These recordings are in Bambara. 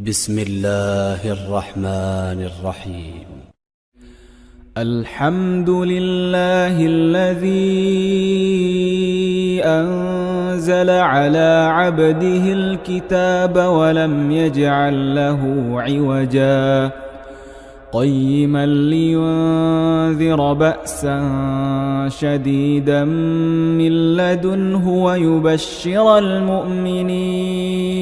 بسم الله الرحمن الرحيم. الحمد لله الذي أنزل على عبده الكتاب ولم يجعل له عوجا قيما لينذر بأسا شديدا من لدنه ويبشر المؤمنين.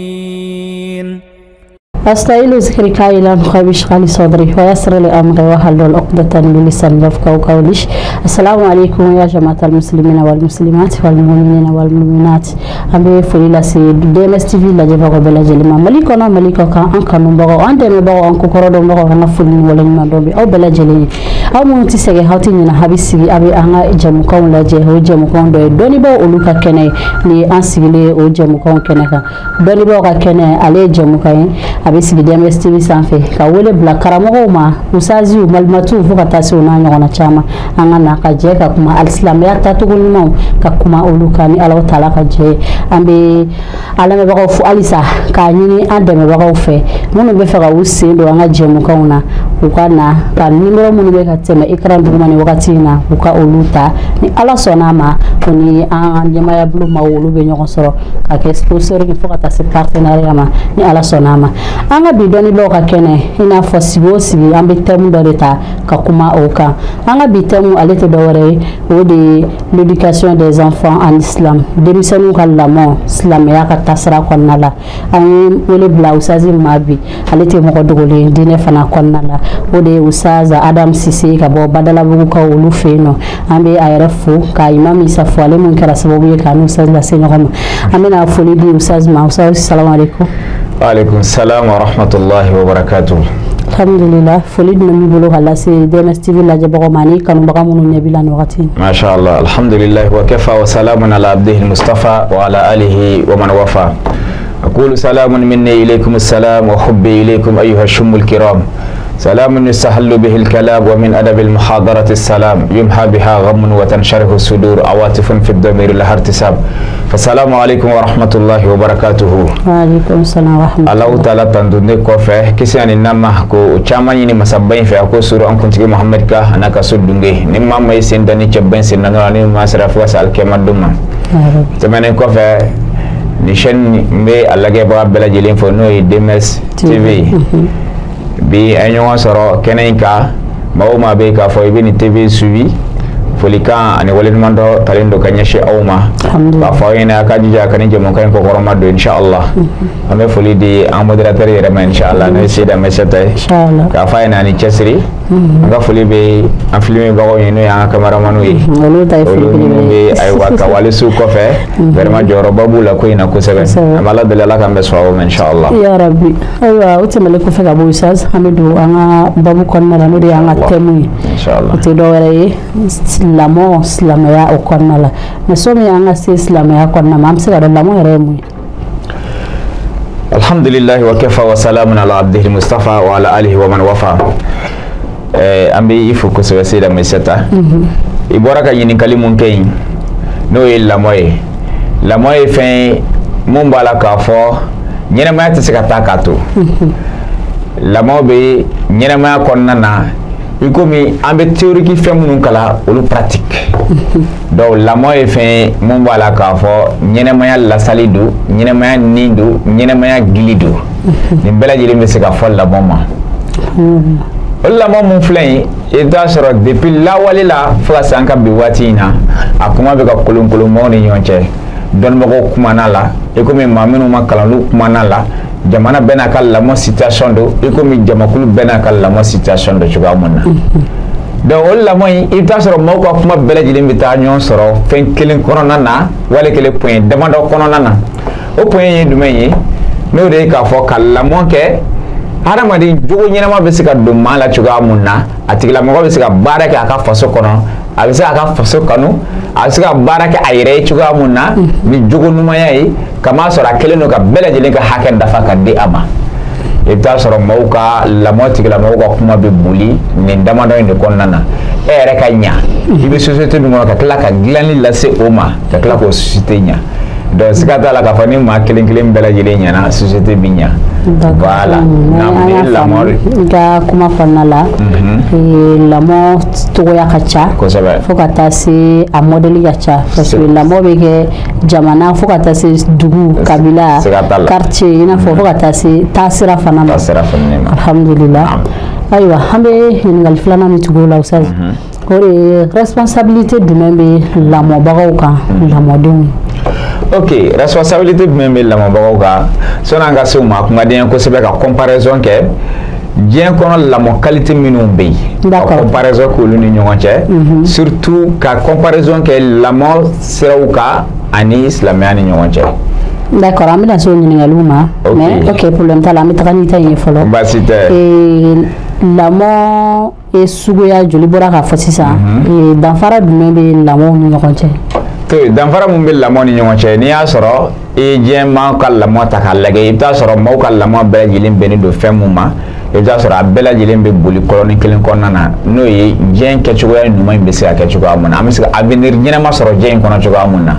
أستعين ذكرك إلى مخابش غالي صدري ويسر لي أمري واحلل عقدة من لساني يفقهوا قولي. السلام عليكم يا جماعة المسلمين والمسلمات والمؤمنين والمؤمنات. An bɛ foli lase DMS TV lajɛbagaw bɛɛ lajɛlen ma, Mali kɔnɔ, Mali kɔ kan, an kanubagaw, an dɛmɛbagaw, an kokɔrɔdɔnbagaw, an ka foli ni waleɲuman dɔn bɛ aw bɛɛ lajɛlen ye. Aw minnu tɛ sɛgɛn, aw tɛ ɲinɛ, a bɛ sigi, a bɛ an ka jɛmukanw lajɛ. O jɛmukanw dɔ ye dɔnnibaaw olu ka kɛnɛ ye. Ni ye an sigilen ye o jɛmukanw kɛnɛ kan, dɔnnibaaw ka kɛnɛ, ale ye jɛmukan ye, a bɛ sigi DMS TV sanfɛ ka wele bila karamɔgɔw ma, usaziw, malimatuw, fo ka taa se o n'a ɲɔgɔnna caman. An ka na ka jɛ ka kuma alisilamɛya tacogo ɲumanw, ka kuma olu kan ni Ala taala ka jɛ ye. An bɛ an lamɛnbagaw fo halisa, k'a ɲini an dɛmɛbagaw fɛ, minnu bɛ fɛ ka u sen don an ka jɛmukanw na, u ka na ka nimero minnu bɛ ka tɛmɛ écran duguma ni wagati in na, u ka olu ta. Ni Ala sɔnna a ma, o ni an ɲɛmaaya bulon maaw, olu bɛ ɲɔgɔn sɔrɔ ka kɛ sponsoring fo ka taa se partenariat ma, ni Ala sɔnna a ma. An ka bi dɔnnibaaw ka kɛnɛ, i n'a fɔ sigi o sigi, an bɛ thème dɔ de ta ka kuma o kan. An ka bi thème, ale tɛ dɔwɛrɛ ye, o de ye l'éducation des enfants en islam, denmisɛnninw ka lamɔ silamɛya ka taasira kɔnɔna la. An ye wele bila usazi ma bi, ale tɛ mɔgɔ dogolen diinɛ fana kɔnɔna la, o de ye Usaza Adam Sise ka bɔ Badalabugukaw olu fɛ yen nɔ. An bɛ a yɛrɛ fo ka Imam Isa fo, ale mun kɛra sababu ye k'a n'u Usazi lase ɲɔgɔn ma. An bɛna foli di Usazi ma. Usazi, salamu aleykum. Waaleykum salam wa rahmatullahi wa barakatuh. Alhamdulillah. Foli jumɛn b'i bolo ka lase DMS TV lajɛbagaw ma ani kanubaga minnu ɲɛ b'i la nin wagati in? ما شاء الله، الحمد لله وكفى وسلام على عبده المصطفى وعلى آله ومن وفى. أقول سلام مني إليكم السلام وحبي إليكم أيها الشم الكرام، سلام يستهل به الكلام، ومن أدب المحاضرة السلام، يمحى بها غم وتنشرح الصدور، عواطف في الضمير لها ارتسام. فالسلام عليكم ورحمة الله وبركاته. Waaleykum salam wa rahmatulah. Allahu taala tandunde kɔfɛ, kisi ani nama ko o caman ɲini masaba in fɛ, a ko suru an kuntigi Muhammed ka a n'a ka so dunge ni maa ma i sen da ni cɛba in sen na nɔ ni maa sera fo ka se alikiyama don ma. Tɛmɛnen kɔfɛ, ni chaîne n bɛ a lajɛbaga bɛɛ lajɛlen fɔ, n'o ye DMS TV. Bi an ye ɲɔgɔn sɔrɔ kɛnɛ in kan. Maa o maa bɛ yen k'a fɔ i bɛ nin TV suivi, folikan ani waleɲuman dɔ talen don ka ɲɛsin aw ma, k'a fɔ aw ɲɛna a ka jija ka ni jɛmukan in kɔkɔrɔma don, inshallah. An bɛ foli di an modérateur yɛrɛ ma, inshallah, n'o ye Seyida Mɛsɛta ye, k'a fɔ a ɲɛna ani cɛsiri. An ka foli bɛ an filmebagaw ye, n'o ye an ka caméramanw ye, olu ta ye foli olu minnu belebele. bɛ ayiwa ka walisu kɔfɛ, vraiment jɔyɔrɔba b'u la ko in na kosɛbɛ. An bɛ Ala deli, Ala k'an bɛɛ sɔn aw ma, inshallah. Ya rabbi. Ayiwa, o tɛmɛnen kɔfɛ ka bɔ, Ustaz, an bɛ don an ka babu kɔnɔna la, n'o de y'an ka thème ye. Inshallah. O tɛ dɔwɛrɛ ye, lamɔ silamɛya o kɔnɔna la. Mais sɔmi an ka se silamɛya kɔnɔna ma, an bɛ se ka dɔn lamɔ yɛrɛ ye mun ye? الحمد لله وكفى وسلام على عبده المصطفى وعلى آله ومن وفى. An bɛ i fo kosɛbɛ, Seyida Meseta. I bɔra ka ɲininkali mun kɛ yen, n'o ye lamɔ ye. Lamɔ ye fɛn ye mun b'a la k'a fɔ ɲɛnɛmaya tɛ se ka taa k'a to. Lamɔ bɛ ɲɛnɛmaya kɔnɔna na, i komi an bɛ théorique fɛn minnu kalan, olu pratique. Donc lamɔ ye fɛn ye mun b'a la k'a fɔ ɲɛnɛmaya lasali don, ɲɛnɛmaya nin don, ɲɛnɛmaya gili don. Nin bɛɛ lajɛlen bɛ se ka fɔ lamɔ ma. O lamɔ mun filɛ nin ye, i bɛ taa sɔrɔ depuis lawale la fo ka se an ka bi waati in na, a kuma bɛ ka kolonkolon maaw ni ɲɔgɔn cɛ. Dɔnnibagaw kumana la, i komi maa minnu ma kalan, olu kumana la. Jamana bɛɛ n'a ka lamɔ situation don, i komi jamakulu bɛɛ n'a ka lamɔ situation don cogoya mun na. Donc o lamɔ in, i bɛ taa sɔrɔ maaw ka kuma bɛɛ lajɛlen bɛ taa ɲɔgɔn sɔrɔ fɛn kelen kɔnɔna na, wali kelen point damadɔ kɔnɔna na. O point ye jumɛn ye? N'o de ye k'a fɔ ka lamɔ kɛ, hadamaden jogo ɲɛnama bɛ se ka don maa la cogoya mun na, a tigilamɔgɔ bɛ se ka baara kɛ a ka faso kɔnɔ, a bɛ se k'a ka faso kanu, a bɛ se ka baara kɛ a yɛrɛ ye cogoya mun na ni jogo ɲumanya ye, kama sɔrɔ a kɛlen don ka bɛɛ lajɛlen ka hakɛ dafa ka di a ma. I bɛ taa sɔrɔ maaw ka lamɔ tigilamɔgɔw ka kuma bɛ boli nin damadɔ in de kɔnɔna na. E yɛrɛ ka ɲa, i bɛ société min kɔnɔ, ka tila ka dilanni lase o ma, ka tila k'o société ɲa. Donc siga t'a la k'a fɔ ni maa kelen kelen bɛɛ lajɛlen ɲɛna, société bɛ ɲa. Voilà, an y'a faamu i ka kuma kɔnɔna la. Lamɔ cogoya ka ca. Kosɛbɛ. Fo ka taa se a modèle ka ca, parce que lamɔ bɛ kɛ jamana, fo ka taa se dugu, kabila, Siga t'a la. quartier, i n'a fɔ fo ka taa se taasira fana ma. Taasira fana ma. Alhamdulillah. Ayiwa, an bɛ ɲininkali filanan min tugu o la, Ustaz, o de ye: responsabilité jumɛn bɛ lamɔbagaw kan lamɔdenw? Ok, responsabilité jumɛn bɛ lamɔbagaw kan? Sɔnni an ka se o ma, a kun ka di n ye kosɛbɛ ka comparaison kɛ diɲɛ kɔnɔ, lamɔ qualité minnu bɛ yen, ka comparaison k'olu ni ɲɔgɔn cɛ, surtout ka comparaison kɛ lamɔ siraw kan ani silamɛya ni ɲɔgɔn cɛ. D'accord, an bɛna se o ɲininkaliw ma. Mais ok, problème t'a la, an bɛ taga n'i ta in ye fɔlɔ. Baasi tɛ. Lamɔ ye suguya joli bɔra k'a fɔ sisan? Danfara jumɛn bɛ lamɔw ni ɲɔgɔn cɛ? To danfara mun bɛ lamɔ ni ɲɔgɔn cɛ, n'i y'a sɔrɔ i ye diɲɛ maaw ka lamɔ ta k'a lajɛ, i bɛ taa sɔrɔ maaw ka lamɔ bɛɛ lajɛlen bɛnnen don fɛn mun ma, i bɛ taa sɔrɔ a bɛɛ lajɛlen bɛ boli kɔlɔnni kelen kɔnɔna na, n'o ye diɲɛ kɛcogoya ɲuman in bɛ se ka kɛ cogoya mun na, an bɛ se ka avenir ɲɛnama sɔrɔ diɲɛ in kɔnɔ cogoya mun na.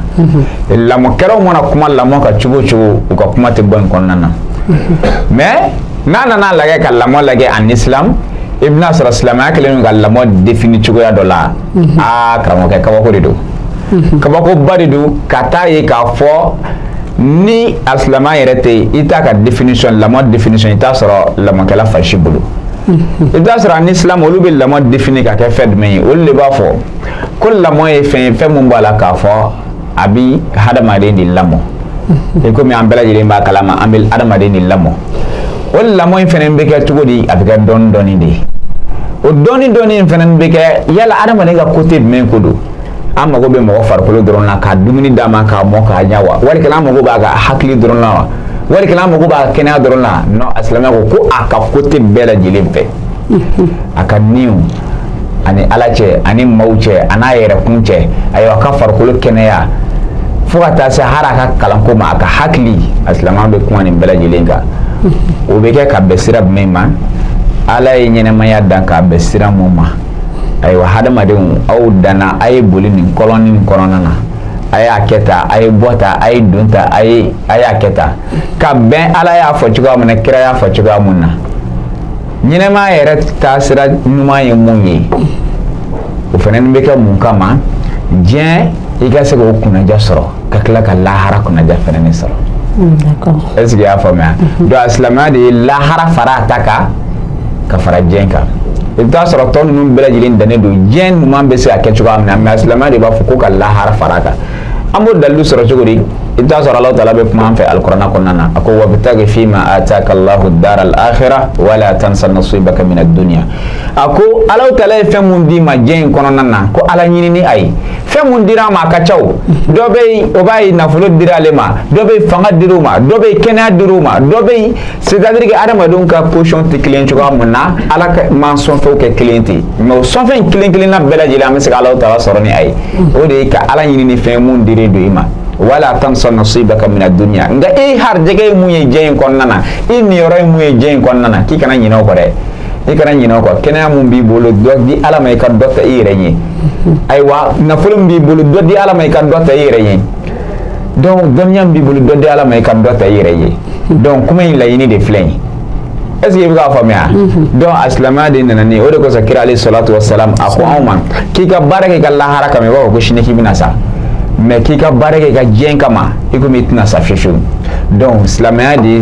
Lamɔkɛlaw mana kuma lamɔ kan cogo o cogo, u ka kuma tɛ bɔ nin kɔnɔna na. Mais n'a nana lajɛ ka lamɔ lajɛ en islam, i bɛna sɔrɔ silamɛya kɛlen don ka lamɔ défini cogoya dɔ la. Aa, karamɔgɔkɛ, kabako de don, kabakoba de don, ka taa ye k'a fɔ ni a silamɛya yɛrɛ tɛ yen, i t'a ka définition, lamɔ définition, i t'a sɔrɔ lamɔkɛla fa si bolo. I bɛ taa sɔrɔ ani silamɛ, olu bɛ lamɔ défini ka kɛ fɛn jumɛn ye? Olu de b'a fɔ ko lamɔ ye fɛn ye, fɛn mun b'a la k'a fɔ a bi hadamaden de lamɔ. I komi an bɛɛ lajɛlen b'a kalama, an bɛ hadamaden de lamɔ. O lamɔ in fɛnɛ bɛ kɛ cogo di? A bɛ kɛ dɔɔni dɔɔni de ye. O dɔɔni dɔɔni in fɛnɛ bɛ kɛ yala hadamaden ka côté jumɛn ko don? An mago bɛ mɔgɔ farikolo dɔrɔn na ka dumuni d'a ma k'a mɔ k'a ɲɛ wa, wali kɛlen an mago b'a ka hakili dɔrɔn na wa, wali kɛlen an mago b'a ka kɛnɛya dɔrɔn na? Non, a silamɛya ko ko a ka côté bɛɛ lajɛlen fɛ, a ka niw ani Ala cɛ, ani maaw cɛ, a n'a yɛrɛkun cɛ, ayiwa, a ka farikolo kɛnɛya, fo ka taa se hali a ka kalanko ma, a ka hakili. A silamɛya bɛ kuma nin bɛɛ lajɛlen kan. O bɛ kɛ ka bɛn sira jumɛn ma? Ala ye ɲɛnɛmaya dan k'a bɛn sira mun ma? Ayiwa, hadamadenw, aw danna, a ye boli nin kɔlɔn nin kɔnɔna na, a y'a kɛ tan, a ye bɔ tan, a ye don tan, a y'a kɛ tan ka bɛn Ala y'a fɔ cogoya min na, kira y'a fɔ cogoya mun na. Ɲɛnɛmaya yɛrɛ taasira ɲuman ye mun ye? O fana bɛ kɛ mun kama? Diɲɛ, i ka se k'o kunnaja sɔrɔ, ka tila ka lahara kunnaja fana sɔrɔ. Est ce que i y'a faamuya? Donc a silamɛya de ye lahara fara a ta kan ka fara diɲɛ kan. I bɛ taa sɔrɔ tɔ ninnu bɛɛ lajɛlen dannen don diɲɛ ɲuman bɛ se ka kɛ cogoya min na, mais a silamɛya de b'a fɔ ko ka lahara fara a kan. An b'o dalilu sɔrɔ cogo di? I bɛ taa sɔrɔ Alahu taala bɛ kuma an fɛ alikuranɛ kɔnɔna na, a ko: wabtagi fima ataka Allahu dara al-akhirah wala tansa nasibaka min ad-dunya. A ko Alahu taala ye fɛn mun d'i ma diɲɛ in kɔnɔna na, ko Ala ɲini ni a ye. Fɛn mun dira a ma, a ka ca. O dɔ bɛ yen, o b'a ye nafolo dira ale ma, dɔ bɛ yen, fanga dir'o ma, dɔ bɛ yen, kɛnɛya dir'o ma, dɔ bɛ yen. C'est à dire que adamadenw ka position tɛ kelen cogoya mun na, Ala ka man sɔnfɛnw kɛ kelen ten, mais o sɔnfɛn in kelen kelenna bɛɛ lajɛlen, an bɛ se ka Alahu taala sɔrɔ ni a ye. O de ye ka Ala ɲini ni fɛn mun dir'e don i ma. Wala tansa nasibaka min ad-dunya. Nka e harijɛgɛ ye mun ye diɲɛ in kɔnɔna na, i niyɔrɔ ye mun ye diɲɛ in kɔnɔna na, k'i kana ɲinɛ o kɔ dɛ, i kana ɲinɛ o kɔ. Kɛnɛya mun b'i bolo, dɔ di Ala ma i ka dɔ ta i yɛrɛ ye. Ayiwa, nafolo min b'i bolo, dɔ di Ala ma i ka dɔ ta i yɛrɛ ye. Donc dɔnniya min b'i bolo, dɔ di Ala ma i ka dɔ ta i yɛrɛ ye. Donc kuma in laɲini de filɛ nin ye. Est ce que i bɛ k'a faamuya? Donc a silamɛya de nana ni o de kosɔn. Kira alayhi salatu wasalam a ko anw ma k'i ka baara kɛ i ka lahara kama, i b'a fɔ ko sini k'i bɛna sa, mais k'i ka baara kɛ i ka diɲɛ kama, i komi i tɛna sa fiyewu fiyewu. Donc silamɛya de ye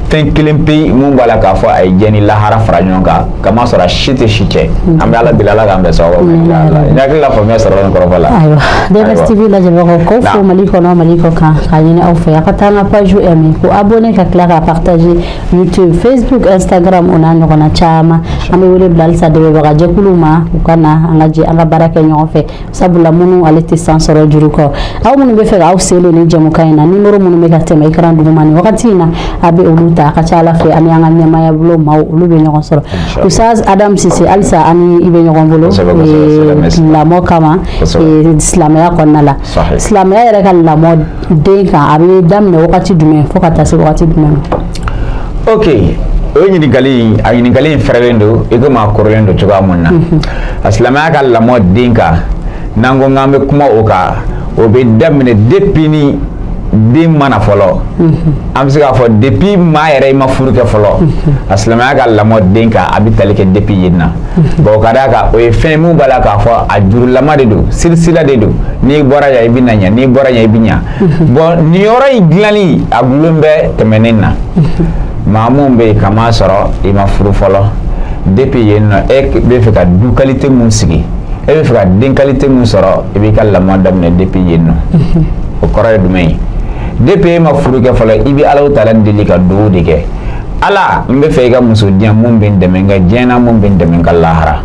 fɛn kelen pe mun b'a la k'a fɔ a ye diɲɛ ni lahara fara ɲɔgɔn kan, kamasɔrɔ a si tɛ si cɛ. An bɛ Ala deli, Ala k'an bɛn sababu ma. N hakili la faamuya sɔrɔla nin kɔrɔfɔ la. Ayiwa, DMS TV lajɛbagaw, k'aw fo Mali kɔnɔ, Mali kɔ kan, k'a ɲini aw fɛ a ka taa an ka page aimer, ko abonner, ka tila ka partager YouTube, Facebook, Instagram, o n'a ɲɔgɔnna caman. An bɛ wele bila halisa dɛmɛbaga jɛkuluw ma, u ka na an ka jɛ an ka baara kɛ ɲɔgɔn fɛ, sabula minnu ale tɛ san sɔrɔ juru kɔ. Aw minnu bɛ fɛ k'aw sen don ni jɛmukan in na, nimoro minnu bɛ ka tɛmɛ écran duguma nin wagati in na, a bɛ olu ta. A ka ca Ala fɛ, ani an ka ɲɛmaaya bolo maaw, olu bɛ ɲɔgɔn sɔrɔ. Ustaz Adam Sise, halisa ani i bɛ ɲɔgɔn bolo lamɔ kama silamɛya kɔnɔna la. Silamɛya yɛrɛ ka lamɔ den kan, a bɛ daminɛ wagati jumɛn fo ka taa se wagati jumɛn ma? Ok, o ɲininkali in, a ɲininkali in fɛrɛlen don i komi a kɔrɔlen don cogoya mun na. A silamɛya ka lamɔ den kan, n'an ko k'an bɛ kuma o kan, o bɛ daminɛ depuis ni Den ma na fɔlɔ, an bɛ se k'a fɔ depuis maa yɛrɛ i ma furu kɛ fɔlɔ, a silamɛya ka lamɔ den kan, a bɛ tali kɛ depuis yen na. Bon, ka d'a kan o ye fɛn mun b'a la k'a fɔ a jurulama de don, silisila de don. N'i bɔra yan, i bɛ na ɲa, n'i bɔra yan, i bɛ ɲa. Bon, nin yɔrɔ in dilanni, a gulon bɛ tɛmɛnen na. Maa mun bɛ yen k'a sɔrɔ i ma furu fɔlɔ, depuis yen nɔ, e bɛ fɛ ka du qualité mun sigi, e bɛ fɛ ka den qualité mun sɔrɔ, i b'i ka lamɔ daminɛ depuis yen nɔ. O kɔrɔ ye jumɛn ye? Depuis e ma furu kɛ fɔlɔ, i bɛ Alahu taala deli ka dugawu de kɛ: Ala, n bɛ fɛ i ka muso di yan mun bɛ n dɛmɛ n ka diɲɛ na, mun bɛ n dɛmɛ n ka lahara.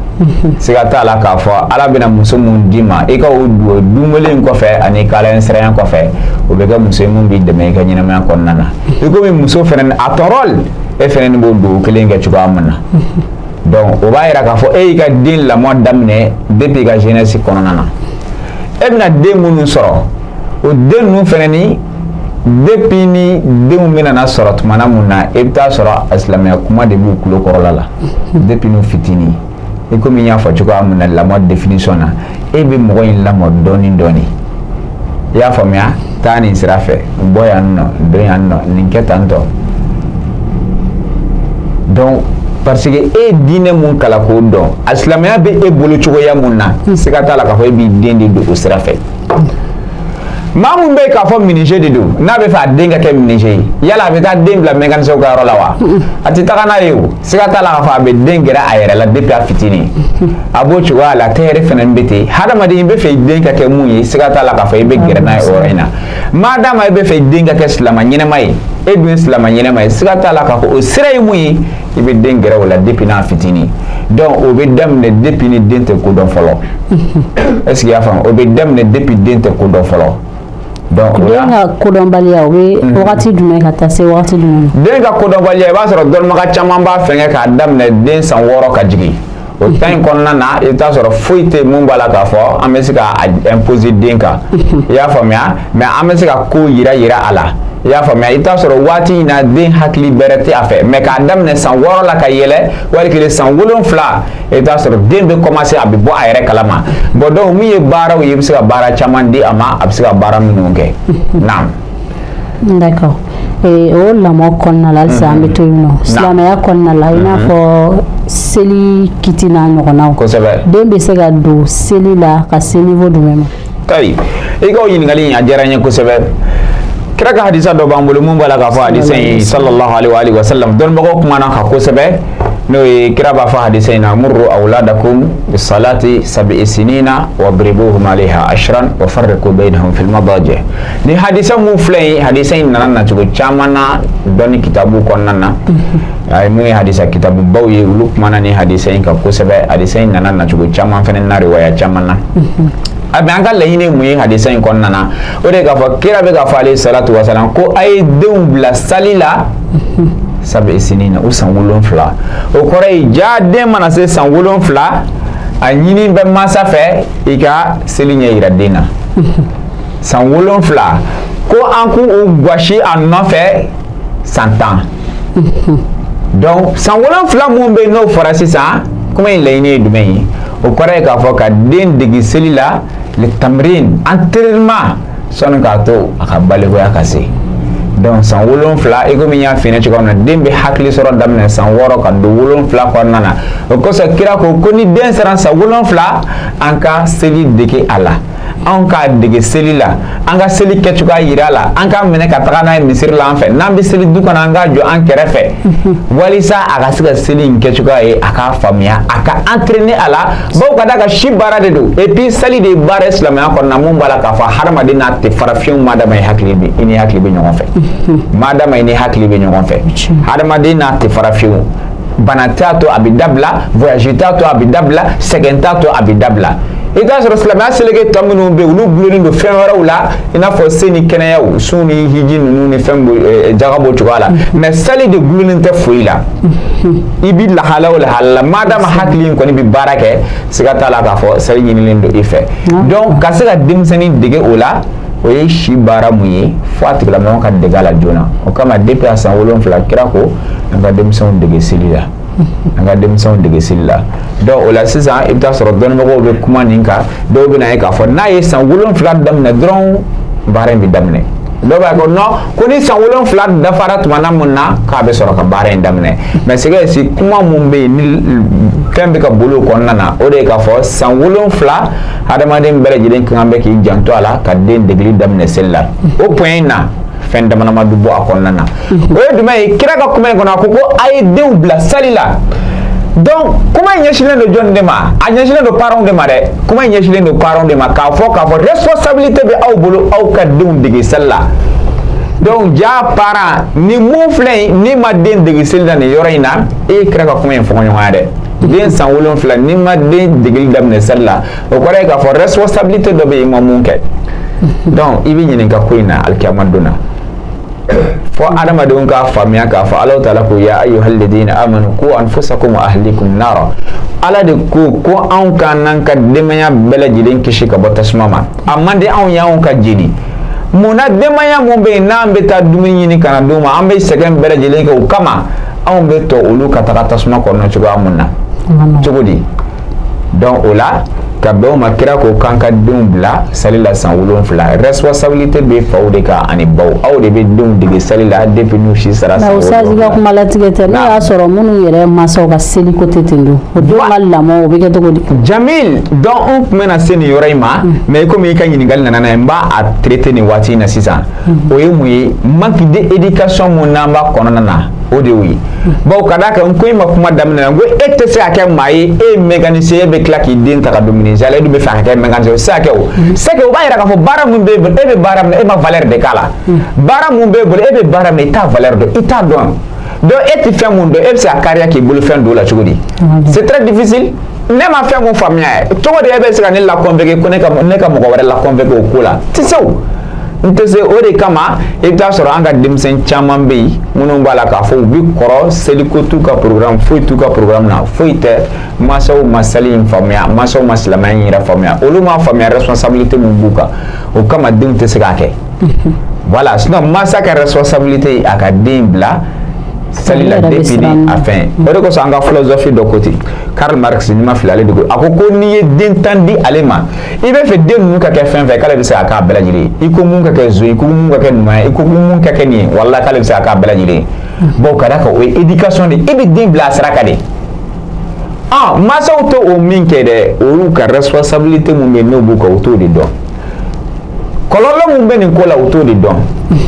Siga t'a la k'a fɔ Ala bɛna muso mun d'i ma, i ka o dugawu dumuni in kɔfɛ ani i ka Ala ɲɛsiranya kɔfɛ, o bɛ kɛ muso ye mun b'i dɛmɛ i ka ɲɛnamaya kɔnɔna na. I komi muso fɛnɛ, a tɔɔrɔ, e fɛnɛ b'o dugawu kelen kɛ cogoya min na. Donc o b'a yira k'a fɔ e y'i ka den lamɔ daminɛ depuis i ka jeunesse kɔnɔna na. E bɛna den minnu sɔrɔ, o den ninnu fɛnɛ ni, depuis ni denw bɛna na sɔrɔ tumana mun na, i bɛ taa sɔrɔ a silamɛya kuma de b'u tulo kɔrɔla la depuis n'u fitinin. I komi n y'a fɔ cogoya min na lamɔ définition na, e bɛ mɔgɔ in lamɔ dɔɔni dɔɔni, i y'a faamuya, taa nin sira fɛ, bɔ yan nɔ, don yan nɔ, nin kɛ tan tɔ. Donc parce que e ye diinɛ mun kalan k'o dɔn, a silamɛya bɛ e bolo cogoya mun na, siga t'a la k'a fɔ e b'i den de don o sira fɛ. Maa mun bɛ yen k'a fɔ menuisier de don, n'a bɛ fɛ a den ka kɛ menuisier ye, yala a bɛ taa den bila mécanicien ka yɔrɔ la wa? A tɛ taga n'a ye. O siga t'a la k'a fɔ a bɛ den gɛrɛ a yɛrɛ la depuis a fitinin. A b'o cogoya la. Tailleur fana bɛ ten. Hadamaden, i bɛ fɛ i den ka kɛ mun ye, siga t'a la k'a fɔ i bɛ gɛrɛ n'a ye o yɔrɔ in na. Maadama i bɛ fɛ i den ka kɛ silama ɲɛnɛma ye, e dun ye silama ɲɛnɛma ye, siga t'a la k'a fɔ o sira ye mun ye, i bɛ den gɛrɛ o la depuis n'a fitinin. Donc o bɛ daminɛ depuis ni den tɛ ko dɔn fɔlɔ. Est ce que i y'a faamu? O bɛ daminɛ depuis den tɛ ko dɔn fɔlɔ. Donc o Den ka kodɔnbaliya, o bɛ wagati jumɛn ka taa se wagati jumɛn ma? Den ka kodɔnbaliya, i b'a sɔrɔ dɔnnibaga caman b'a fɛngɛ k'a daminɛ den san 6 ka jigin. O temps in kɔnɔna na, i bɛ taa sɔrɔ foyi tɛ mun b'a la k'a fɔ an bɛ se ka imposer den kan, i y'a faamuya, mais an bɛ se ka ko yira yira a la, i y'a faamuya. I bɛ taa sɔrɔ waati in na, den hakili bɛrɛ tɛ a fɛ, mais k'a daminɛ san 6 la ka yɛlɛ, wali kelen san 7, i bɛ taa sɔrɔ den bɛ commencer, a bɛ bɔ a yɛrɛ kalama. Bon, donc min ye baaraw ye, i bɛ se ka baara caman di a ma, a bɛ se ka baara minnu kɛ. Naam. D'accord. O lamɔ kɔnɔna la, halisa an bɛ to yen nɔ, silamɛya kɔnɔna la, i n'a fɔ seli kiti n'a ɲɔgɔnnaw. Den bɛ se ka don seli la ka se niveau jumɛn ma? Ayi, i ka o ɲininkali in, a diyara n ye kosɛbɛ. Kira ka hadisa dɔ b'an bolo mun b'a la k'a fɔ, hadisa in, sallallahu alaihi wa sallam, dɔnnibagaw kumana kan kosɛbɛ. N'o ye kira b'a fɔ hadisa in na: murru awladakum bisalati sab'i sinina wadribuhum alayha ashran wa farriqu bainahum fil madaji. Ni hadisa mun filɛ yen, hadisa in nana nacogo caman na dɔnni kitabu kɔnɔna na. A ye mun ye, hadisa kitabubaw ye, olu kumana ni hadisa in kan kosɛbɛ. Hadisa in nana nacogo caman fɛnɛ na, riwaya caman na. A bɛ an ka laɲini mun ye hadisa in kɔnɔna na? O de ye k'a fɔ kira bɛ k'a fɔ alayhi salatu wasalam ko a ye denw bila sali la sabi sinina, u san 7. O kɔrɔ ye, ja den mana se san 7, a ɲini bɛ mansa fɛ i ka seli ɲɛ yira den na. San 7 ko an k'u gosi a nɔfɛ san 10. Donc san 7 mun bɛ yen, n'o fɔra sisan, kuma in laɲini ye jumɛn ye? O kɔrɔ ye k'a fɔ ka den dege seli la, le tamrin, entraînement, sɔnni k'a to a ka balikuya ka se. Donc san 7, i komi n y'a f'i ɲɛna cogoya min na, den bɛ hakili sɔrɔ daminɛ san 6 ka don 7 kɔnɔna na. O kosɔn kira ko ko ni den sera san 7, an ka seli dege a la, anw k'a dege seli la, an ka seli kɛcogoya yira a la, an k'a minɛ ka taga n'a ye misiri la an fɛ. N'an bɛ seli du kɔnɔ, an k'a jɔ an kɛrɛfɛ walisa a ka se ka seli in kɛcogoya ye, a k'a faamuya, a ka entraîner a la. Bawo ka d'a kan si baara de don. Et puis sali de ye baara ye silamɛya kɔnɔna mun b'a la k'a fɔ hadamaden n'a tɛ fara fiyewu, madama i hakili bɛ, i ni hakili bɛ ɲɔgɔn fɛ, madama i ni hakili bɛ ɲɔgɔn fɛ, hadamaden n'a tɛ fara fiyewu. Bana t'a to a bɛ dabila, voyage t'a to a bɛ dabila, sɛgɛn t'a to a bɛ dabila. I t'a sɔrɔ silamɛya seleke tɔ minnu bɛ yen, olu gulonnen don fɛn wɛrɛw la, i n'a fɔ sen ni kɛnɛyaw, sun ni hiji ninnu ni fɛn jaga b'o cogoya la. Mais sali de gulonnen tɛ foyi la. I bi lahala o lahala la, madama hakili in kɔni bɛ baara kɛ, siga t'a la k'a fɔ sali ɲinilen don i fɛ. Donc ka se ka denmisɛnnin dege o la, o ye si baara mun ye, fo a tigilamɔgɔ ka dege a la joona. O kama depuis a san 7, kira ko an ka denmisɛnw dege seli la, an ka denmisɛnw dege seli la. Donc o la sisan, i bɛ taa sɔrɔ dɔnnibagaw bɛ kuma nin kan. Dɔw bɛ na ye k'a fɔ n'a ye san 7 daminɛ dɔrɔn, baara in bɛ daminɛ. Dɔw b'a ko non, ko ni san 7 dafara tuma na mun na k'a bɛ sɔrɔ ka baara in daminɛ. Mais c'est si kuma mun bɛ yen ni fɛn bɛ ka boli o kɔnɔna na, o de ye k'a fɔ san 7, hadamaden bɛɛ lajɛlen kan bɛ k'i janto a la ka den degeli daminɛ seli la. O point in na, fɛn dama dama bɛ bɔ a kɔnɔna na. O ye jumɛn ye? Kira ka kuma in kɔnɔ, a ko ko a ye denw bila sali la. Donc kuma in ɲɛsinnen don jɔnni de ma? A ɲɛsinnen don parents de ma dɛ. Kuma in ɲɛsinnen don parents de ma, k'a fɔ responsabilité bɛ aw bolo, aw ka denw dege sali la. Donc ja parent ni mun filɛ yen, n'i ma den dege seli la nin yɔrɔ in na, e ye kira ka kuma in fɔɲɔgɔnya dɛ. Den san 7, n'i ma den degeli daminɛ sali la, o kɔrɔ ye k'a fɔ responsabilité dɔ bɛ yen, i ma mun kɛ. Donc i bɛ ɲininka ko in na alikiyama don na. Fɔ adamadenw k'a faamuya k'a fɔ Alahu taala ko ya ayyuhal ladina amanu qu anfusakum wa ahlikum nara. Ala de ko ko anw ka n'an ka denbaya bɛɛ lajɛlen kisi ka bɔ tasuma ma. A man di anw ye anw ka jeni. Munna denbaya mun bɛ yen n'an bɛ taa dumuni ɲini ka na d'u ma, an bɛ sɛgɛn bɛɛ lajɛlen kɛ o kama, anw bɛ tɔ olu ka taga tasuma kɔnɔ cogoya mun na, cogo di? Donc o la, ka bɛn o ma, kira ko k'an ka denw bila sali la san 7. Responsabilité bɛ faw de kan ani baw. Aw de bɛ denw dege sali la depuis n'u si sara san 7. Ka kuma latigɛ tɛ, n'o y'a sɔrɔ minnu yɛrɛ mansaw ka seliko tɛ ten don, o denw ka lamɔ, o bɛ kɛ cogo di? Jamil, donc n tun bɛna se nin yɔrɔ in ma, mais komi i ka ɲininkali nana n'a ye, n b'a a traiter nin waati in na sisan. O ye mun ye? Manque d'éducation mun n'an b'a kɔnɔna na, o de y'o ye. Bawo ka d'a kan, n ko i ma kuma daminɛ na, n ko e tɛ se ka kɛ maa ye, e ye mécanicien, e bɛ tila k'i den ta ka don menuisier la, e dun bɛ fɛ a ka kɛ mécanicien, o tɛ se ka kɛ. O c'est que o b'a yira k'a fɔ baara mun b'e bolo, e bɛ baara min na, e ma valeur de k'a la. Baara mun b'e bolo, e bɛ baara min, i t'a valeur dɔn, i t'a dɔn. Donc e tɛ fɛn mun dɔn, e bɛ se ka kariya k'i bolo fɛn don o la cogo di? C'est très difficile. Ne ma fɛn mun faamuya ye cogo di, e bɛ se ka ne la convaincre ko ne ka mɔgɔ wɛrɛ la convaincre o ko la? Tɛ se o, n tɛ se. O de kama i bɛ taa sɔrɔ an ka denmisɛn caman bɛ yen minnu b'a la k'a fɔ u bɛ kɔrɔ, seliko t'u ka programme, foyi t'u ka programme na, foyi tɛ. Mansaw ma sali in faamuya, mansaw ma silamɛya in yɛrɛ faamuya, olu m'a faamuya responsabilité mun b'u kan. O kama denw tɛ se k'a kɛ. Voilà, sinon mansa ka responsabilité ye a ka den bila sali la depuis ni a fɛn. O de kosɔn an ka philosophie dɔ ko ten, Karl Marx, n'i ma fili, ale de ko, a ko ko n'i ye den 10 di ale ma, i bɛ fɛ den ninnu ka kɛ fɛn fɛn, k'ale bɛ se ka k'a bɛɛ lajɛlen ye. I ko mun ka kɛ zon ye, i ko mun ka kɛ ɲuman ye, i ko mun ka kɛ nin ye, walahi k'ale bɛ se ka k'a bɛɛ lajɛlen ye. Bon, ka d'a kan o ye éducation de ye, e bɛ den bila a sira kan de. Ah, mansaw tɛ o min kɛ dɛ, olu ka responsabilité mun bɛ yen n'o b'u kan, o t'o de dɔn. Kɔlɔlɔ mun bɛ nin ko la, o t'o de dɔn.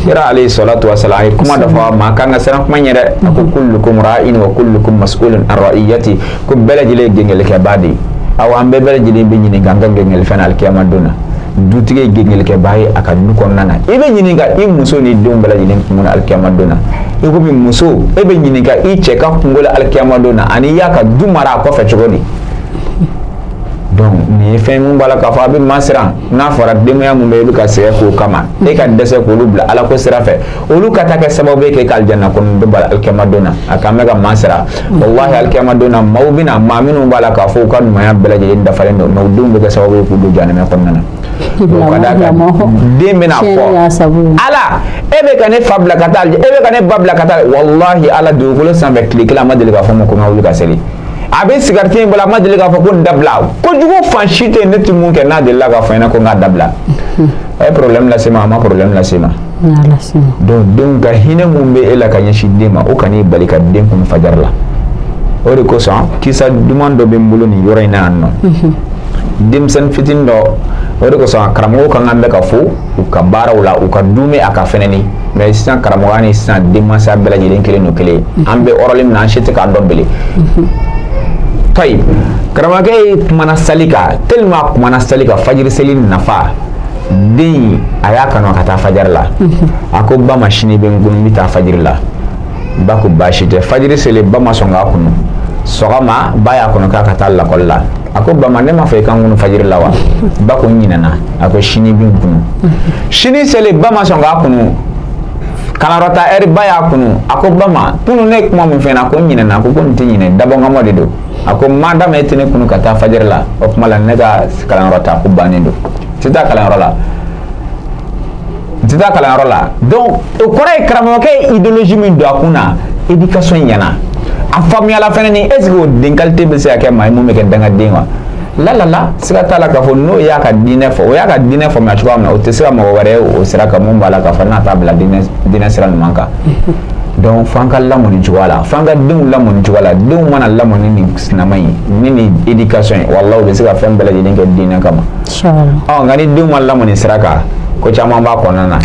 Kira alayhi salatu wa salam a ye kuma dɔ fɔ maa kan ka siran kuma ɲɛ dɛ. A ko kullukum ra'in wa kullukum mas'ulun an ra'iyati. Ko bɛɛ lajɛlen ye gɛngɛlikɛbaa de ye. Awɔ, an bɛɛ lajɛlen bɛ ɲininka an ka gɛngɛlifɛn na alikiyama don na. Dutigi ye gɛngɛlikɛbaa ye a ka du kɔnɔna na. I bɛ ɲininka i muso ni denw bɛɛ lajɛlen kungo la alikiyama don na. I komi muso, e bɛ ɲininka i cɛ ka kungo la alikiyama don na, ani i y'a ka du mara a kɔfɛ cogo di. Donc nin ye fɛn mun b'a la k'a fɔ a bɛ masiran n'a fɔra denbaya mun bɛ, e bɛ ka sɛgɛn k'o kama, e ka dɛsɛ k'olu bila Ala ko sira fɛ, olu ka taa kɛ sababu ye k'e ka alijana kɔnɔ bɛ bala alikiyama don na. A k'an bɛ ka masira, walahi, alikiyama don na, maaw bɛna, maa minnu b'a la k'a fɔ u ka ɲumanya bɛɛ lajɛlen dafalen don, mais u denw bɛ kɛ sababu ye k'u don jahanamɛ kɔnɔna na. Ka d'a kan den bɛna fɔ Ala, e bɛ ka ne fa bila ka taa, e bɛ ka ne ba bila ka taa, walahi Ala, dugukolo sanfɛ tile kelen a ma deli k'a fɔ n ma ko n ka wuli ka seli. A bɛ sigariti in bolo, a ma deli k'a fɔ ko n dabila. Kojugu fan si tɛ yen ne tɛ mun kɛ n'a delila k'a fɔ n ɲɛna ko n k'a dabila. A ye problème lase ma, a ma problème lase ma? Donc denw ka hinɛ mun bɛ e la ka ɲɛsin den ma, o kan'i bali ka den kun fajari la. O de kosɔn kisa duman dɔ bɛ n bolo nin yɔrɔ in na yan nɔ, denmisɛnnin fitinin dɔ. O de kosɔn karamɔgɔw kan bɛ ka fo u ka baaraw la, u ka dume a ka fɛnɛni. Mais sisan karamɔgɔya ni sisan denmansa bɛɛ lajɛlen kelen don kelen. An bɛ yɔrɔlen min na, an si tɛ k'a dɔn bele. Tayi, karamɔgɔkɛ ye kumana sali kan tellement, a kumana sali kan, fajiri seli nafa. Den a y'a kanu a ka taa fajiri la. A ko ba ma, sini bɛ n kun, n bɛ taa fajiri la. Ba ko baasi tɛ. Fajiri selen, ba ma sɔn k'a kunu. Sɔgɔma, ba y'a kɔnɔ k'a ka taa lakɔli la. A ko ba ma, ne m'a fɔ i ka n kunu fajiri la wa? Ba ko n ɲinɛna. A ko sini bɛ n kunu. Sini selen, ba ma sɔn k'a kunu. Kalanyɔrɔ ta ɛri, ba y'a kunu. A ko ba ma, kunu ne ye kuma min fɔ ɲɛna? A ko n ɲinɛna. A ko ko nin tɛ ɲinɛ, dabɔnkama de don. A ko madama e tɛ ne kunu ka taa fajiri la, o kuma la ne ka kalanyɔrɔ ta ko bannen don, n tɛ taa kalanyɔrɔ la, n tɛ taa kalanyɔrɔ la. Donc o kɔrɔ ye karamɔgɔkɛ ye idéologie min don a kun na, éducation ɲɛna, a faamuyala fɛnɛ. Ni est ce que o den qualité bɛ se ka kɛ maa ye mun bɛ kɛ dangaden wa? La la la, siga t'a la k'a fɔ n'o y'a ka diinɛ fɔ, o y'a ka diinɛ faamuya cogoya min na, o tɛ se ka mɔgɔ wɛrɛ ye o sira kan mun b'a la k'a fɔ n'a t'a bila diinɛ sira ɲuman kan. Donc f'an ka lamɔ nin cogoya la, f'an ka denw lamɔ nin cogoya la. Denw mana lamɔ ni nin sinama ye, ni nin éducation ye, walahi, u bɛ se ka fɛn bɛɛ lajɛlen kɛ diinɛ kama. Ɔ, nka ni denw ma lamɔ nin sira kan, ko caman b'a kɔnɔna na,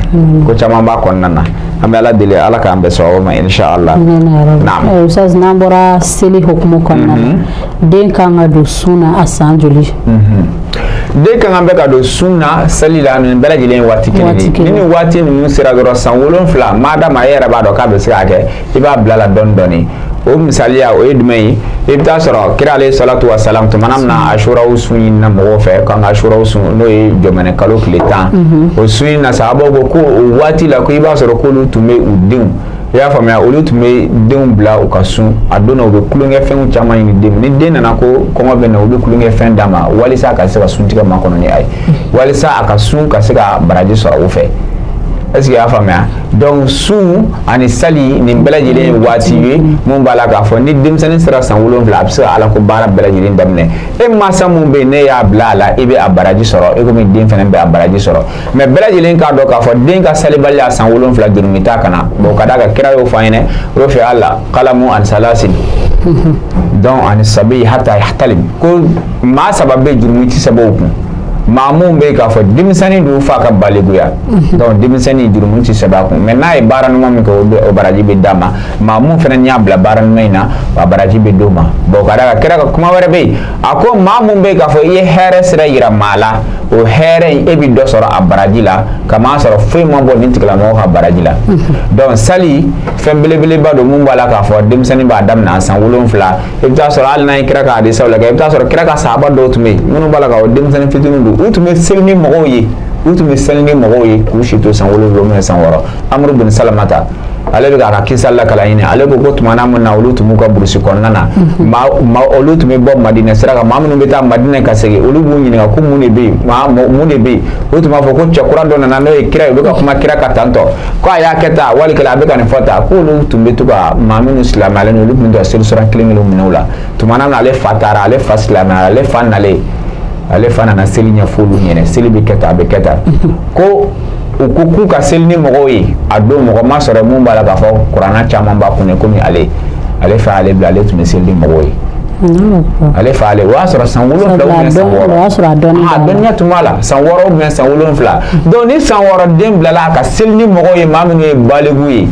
ko caman b'a kɔnɔna na. An bɛ Ala deli, Ala k'an bɛn sababu ma, inshallah. Naam. Ustaz, n'an bɔra seli hukumu kɔnɔna na, den kan ka don sun na a san joli? Den kan ka bɛ ka don sun na, seli la, nin bɛɛ lajɛlen ye waati kelen de ye. Ni nin waati ninnu sera dɔrɔn, san 7, madama e yɛrɛ b'a dɔn k'a bɛ se k'a kɛ, i b'a bila la dɔɔni dɔɔni. O misaliya, o ye jumɛn ye? I bɛ taa sɔrɔ kira alayhi salatu wa salam, tumana min na Asuraw sun ɲinina mɔgɔw fɛ k'an ka Asuraw sun, n'o ye jɔmɛnɛ kalo tile 10, o sun in na, sahabaw ko ko o waati la, ko i b'a sɔrɔ k'olu tun bɛ u denw, i y'a faamuya, olu tun bɛ denw bila u ka sun a don na. U bɛ tulonkɛfɛnw caman ɲini den. Ni den nana ko kɔngɔ bɛ na, u bɛ tulonkɛfɛn d'a ma walisa a ka se ka suntigɛ makɔnɔ ni a ye, walisa a ka sun ka se ka baraji sɔrɔ u fɛ. Est ce que i y'a faamuya? Donc sun ani sali, nin bɛɛ lajɛlen ye waati ye mun b'a la k'a fɔ ni denmisɛnnin sera san 7, a bɛ se ka Ala ko baara bɛɛ lajɛlen daminɛ. E mansa mun bɛ yen, ne y'a bila a la, i bɛ a baraji sɔrɔ i komi den fana bɛ a baraji sɔrɔ. Mais bɛɛ lajɛlen k'a dɔn k'a fɔ den ka salibaliya san 7, jurumi t'a kana. Bon, ka d'a kan kira y'o fɔ an ɲɛna, o fɛ القلم عن ثلاث, donc عن الصبي حتى يحتلم, ko maa saba bɛ jurumi ti sɛbɛn o kun. Maa mun bɛ yen k'a fɔ denmisɛnnin dun f'a ka balikuya, donc denmisɛnnin, jurumu ti sɛbɛn a kun, mais n'a ye baara ɲuman min kɛ, o baraji bɛ d'a ma. Maa mun fana y'a bila baara ɲuman in na, a baraji bɛ d'o ma. Bon, ka d'a kan kira ka kuma wɛrɛ bɛ yen, a ko maa mun bɛ yen k'a fɔ i ye hɛrɛ sira yira maa la, o hɛrɛ in, e bɛ dɔ sɔrɔ a baraji la, ka maa sɔrɔ foyi ma bɔ nin tigilamɔgɔ ka baraji la. Donc sali, fɛn belebeleba don mun b'a la k'a fɔ denmisɛnnin b'a daminɛ a san 7. I bɛ taa sɔrɔ hali n'an ye kira ka hadisaw lajɛ, i bɛ taa sɔrɔ kira ka sahaba dɔw tun bɛ yen minnu b'a la k'a fɔ denmisɛnnin fitininw don, u tun bɛ seli ni mɔgɔw ye, u tun bɛ seli ni mɔgɔw ye k'u si to san 7 ou san 6. Amuru bin Salamata, ale bɛ k'a ka kisa lakala ɲini. Ale ko ko tumana min na olu tun b'u ka burusi kɔnɔna na, maa olu tun bɛ bɔ Madinɛ sira kan, maa minnu bɛ taa Madinɛ ka segin, olu b'u ɲininka ko mun de bɛ yen, maa mun de bɛ yen? U tun b'a fɔ ko cɛ kura dɔ nana, n'o ye kira ye, u bɛ ka kuma kira ka tantɔ, ko a y'a kɛ tan, wali kɛlen a bɛ ka nin fɔ tan, k'olu tun bɛ to ka maa minnu silamɛyalen don, olu tun bɛ to ka seli suran kelen kelen minɛ u la. Tumana min na ale fa taara, ale fa silamɛyara, ale fa nalen, ale fa nana seli ɲɛfɔ olu ɲɛna, seli bɛ kɛ tan, a bɛ kɛ tan. Ko u ko k'u ka seli ni mɔgɔw ye, a don mɔgɔ ma sɔrɔ mun b'a la k'a fɔ kuranna caman b'a kun komi ale. Ale fa ale bila, ale tun bɛ seli ni mɔgɔw ye. Ale fa ale, o y'a sɔrɔ san 7 ou bien san 6. O y'a sɔrɔ a dɔnni. A dɔnniya tun b'a la, san 6 ou bien san 7. Donc ni san 6 den bilala a ka seli ni mɔgɔw ye, maa minnu ye baliku ye,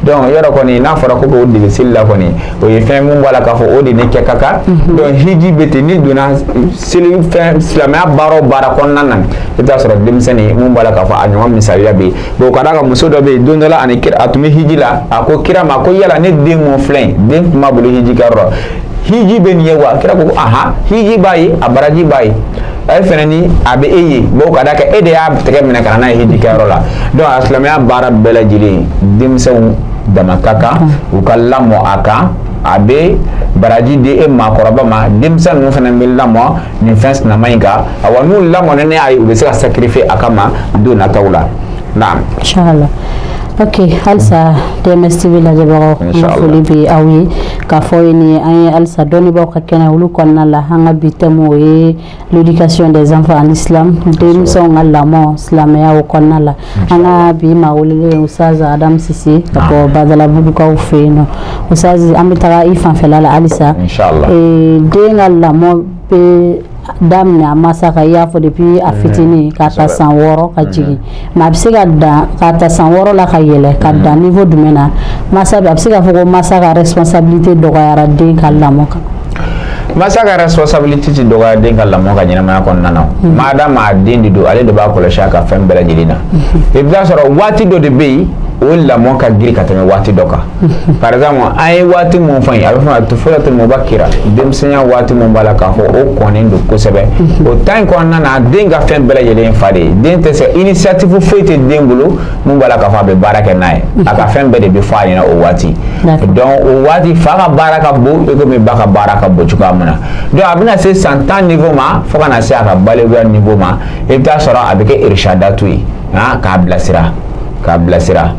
donc yɔrɔ kɔni n'a fɔra ko k'o dege seli la kɔni, o ye fɛn mun b'a la k'a fɔ o de ni kɛ ka kan. Donc hiji bɛ ten, n'i donna seli fɛn silamɛya baara o baara kɔnɔna na, i bɛ taa sɔrɔ denmisɛnnin mun b'a la k'a fɔ a ɲɔgɔn misaliya bɛ yen. Bon, ka d'a kan muso dɔ bɛ yen, don dɔ la ani kira, a tun bɛ hiji la, a ko kira ma ko yala ne den mun filɛ yen, den tun b'a bolo hiji kɛyɔrɔ, hiji bɛ nin ye wa? Kira ko ko ahan, hiji b'a ye, a baraji b'a ye, a ye fɛnɛ ni a bɛ e ye. Bon, ka d'a kan e de y'a tɛgɛ minɛ ka na n'a ye hiji kɛyɔrɔ la. Donc a silamɛya baara bɛɛ lajɛlen, denmisɛnw dama ka kan u ka lamɔ a kan, a bɛ baraji di e maakɔrɔba ma. Denmisɛn ninnu fana bɛ lamɔ nin fɛn sinama in kan. Awa, n'u lamɔna ni a ye, u bɛ se ka sacrifier a kama don nataw la. Naam. Inshallah. Ok, halisa DMS TV lajɛbagaw, an ka foli bɛ aw ye k'a fɔ ye nin ye an ye halisa dɔnnibaaw ka kɛnɛ olu kɔnɔna la. An ka bi thème, o ye l'éducation des enfants en islam, denmisɛnw ka lamɔ silamɛya o kɔnɔna la. An ka bi maa welelen, Ustaz Adam Sise ka bɔ Badalabugukaw fɛ yen nɔ. Ustaz, an bɛ taga i fanfɛla la halisa. Den ka lamɔ bɛ daminɛ a masa kan, i y'a fɔ depuis a fitinin k'a ta san 6 ka jigin, mais a bɛ se ka dan k'a ta san 6 la ka yɛlɛ ka dan niveau jumɛn na, masa a bɛ se k'a fɔ ko masa ka responsabilité dɔgɔyara den ka lamɔ kan? Masa ka responsabilité ti dɔgɔya den ka lamɔ ka ɲɛnamaya kɔnɔna na. Maadama a den de don, ale de b'a kɔlɔsi a ka fɛn bɛɛ lajɛlen na. I bɛ taa sɔrɔ waati dɔ de bɛ yen, o lamɔ ka girin ka tɛmɛ waati dɔ kan. Par exemple, an ye waati mun fɔ yen, a bɛ fɔ ma طفولة المبكرة, denmisɛnya waati mun b'a la k'a fɔ o kɔnnen don kosɛbɛ. O temps in kɔnɔna na, den ka fɛn bɛɛ lajɛlen ye fa de ye. Den tɛ se, initiative foyi tɛ den bolo mun b'a la k'a fɔ a bɛ baara kɛ n'a ye. A ka fɛn bɛɛ de bɛ fɔ a ɲɛna o waati. Donc o waati, fa ka baara ka bon i komi ba ka baara ka bon cogoya min na. Donc a bɛna se san 10 niveau ma, fo ka na se a ka balikuya niveau ma, i bɛ taa sɔrɔ a bɛ kɛ irishadatu ye, k'a bilasira, k'a bilasira.